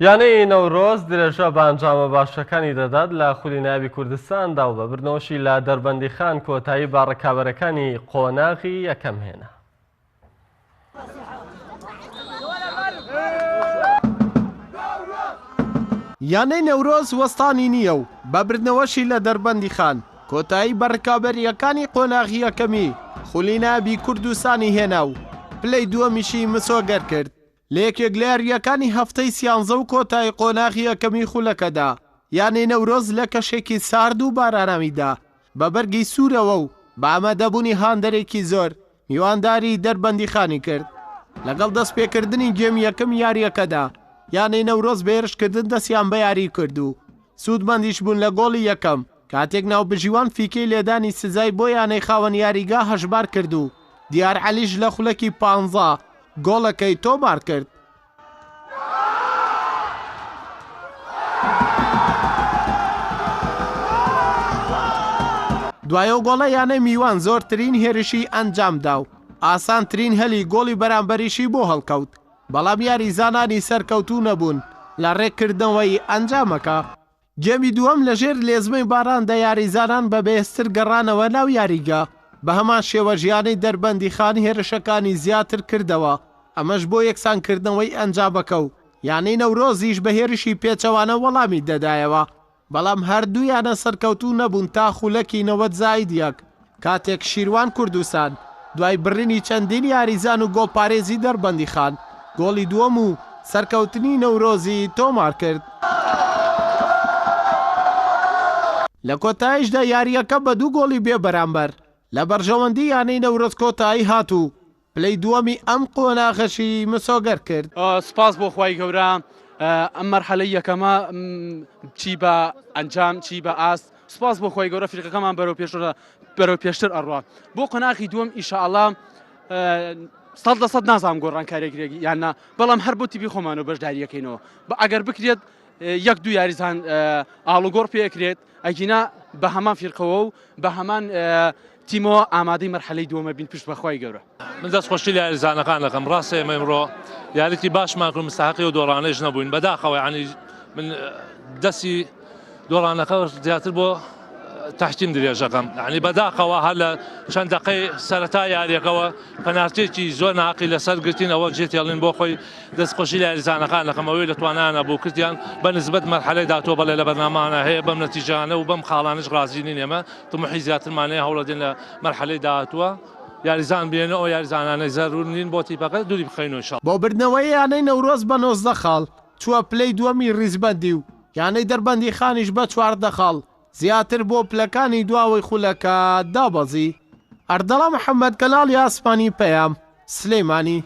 یانەی نەورۆز درێژە بە ئەنجامە باشەکانی دەدات لە خولی نایابی کوردستاندا و بە بردنەوەشی لە دەربەندیخان کۆتایی بە ڕکابەرەکانی قۆناغی یەکەم هێنا. یانەی نەورۆز وەستانی نییە و بە بردنەوەشی لە دەربەندیخان کۆتایی بە رکابەرییەکانی قۆناغی یەکەمی خولی نایابی کوردستانی هێنا و پلەی دووەمیشی مسۆگەر کرد. لە یەکێک لە یارییەکانی هەفتەی سیانزە و کۆتایی قۆناغی یەکەمی خولەکەدا، یانەی نەورۆز لە کەشێکی سارد و باراناویدا بە بەرگی سوورەوە و بە ئامادەبوونی هاندەرێکی زۆر میوانداری دەربەندیخانی کرد. لەگەڵ دەستپێکردنی گێمی یەکەمی یارییەکەدا، یانەی نەورۆز بە هێرشکردن دەستیان بە یاریی کرد و سوودمەندیش بوون لە گۆڵی یەکەم کاتێک ناوبژیوان فیکەی لێدانی سزای بۆ یانەی خاوەن یاریگا هەژمار کرد و دیار عەلیش لە خولەکی پانزە گۆڵەکەی تۆمار کرد. دوای ئەو گۆڵە یانەی میوان زۆرترین هێرشی ئەنجامدا و ئاسانترین هەلی گۆڵی بەرامبەریشی بۆ هەڵکەوت، بەڵام یاریزانانی سەرکەوتوو نەبوون لە رێککردنەوەی ئەنجامەکە. گێمی دووەم لەژێر لێزمەی باراندا یاریزانان بە بەهێزتر گەڕانەوە ناو یاریگا، بەهەمان شێوەش یانەی دەربەندیخان هێرشەکانی زیاتر کردەوە، ئەمەش بۆ یەکسانکردنەوەی ئەنجامەکە و یانەی نەورۆزیش بە هێرشی پێچەوانە وەڵامی دەدایەوە، بەڵام هەردوو یانە سەرکەوتوو نەبوون تا خولەکی 90 زائید یەک، کاتێک شیروان کوردستان دوای بڕینی چەندین یاریزان و گۆڵپارێزی دەربەندیخان گۆڵی دووەم و سەرکەوتنی نەورۆزی تۆمارکرد. لە کۆتایشدا یارییەکە بە دوو گۆڵی بێبەرامبەر لە بەرژەوەندی یانەی نەورۆز کۆتایی هات و پلەی دووەمی ئەم قۆناغەشی مسۆگەر کرد. سوپاس بۆ خوای گەورە ئەم مەرحەلەی یەکەمە چی بە ئەنجام چی بە ئاست سوپاس بۆ خوای گەورە فیرقەکەمان بەرەو پێش بەرەو پێشتر ئەڕوا بۆ قۆناغی دووەم ئیشاءاللە 100% نازانم گۆڕانکاریەک یان نا بەڵام هەر بۆ تیپی خۆمان و بەشداریەکەینەوە بە ئەگەر بکرێت یەک دوو یاریزان ئاڵوگۆڕ پێکرێت ئەگینا بە هەمان فیرقەوە و بە هەمان تیمەوە ئامادەی مەرحەلەی دووەمە بین پشت بەخوای گەورە. من دەست خۆشی لە یاریزانەکان دەکەم ڕاستە ئێمە ئمڕۆ یاریی باشمان کرد مستحقی و دۆڕانەیش نەبووین بەداخەوە یعنی من دەستی دۆڕانەکە زیاتر بۆ تحکیم درێژەکەم یعنی بەداخەوە هەر لە چەند دقەی سەرەتا یاریەکەوە پەنارتێکی زۆر ناقی لەسەر گرتین ئەوە جێتێڵین بۆ خۆی دەستخۆشی لە یاریزانەکان دەکەم ئەوەی لە توانایانە بوو کردیان بە نسبەت مەرحەلەی داهاتووە بەڵێ لە بەرنامانە هەیە بەم نەتیجانە و بەم خاڵانەش ڕازی نین ئێمە تموحی زیاترمان هەیە هەوڵەدەین لە مەرحەلەی داهاتووە یاریزان بێنە ئەو یاریزانانەی زەرور نین بۆ تیپەکە دووری بخەینەوە ئینشاڵڵا. بۆ بردنەوەی یانەی نەورۆز بە 19 خاڵ چووە پلەی دووەمی ریزبەندی و یانەی دەربەندیخانیش بە 14 خاڵ زیاتر بۆ پلەکانی دواوەی خولەکە دابەزی. ئەردەڵان محەمەد، کەناڵی ئاسمانی پەیام، سلێمانی.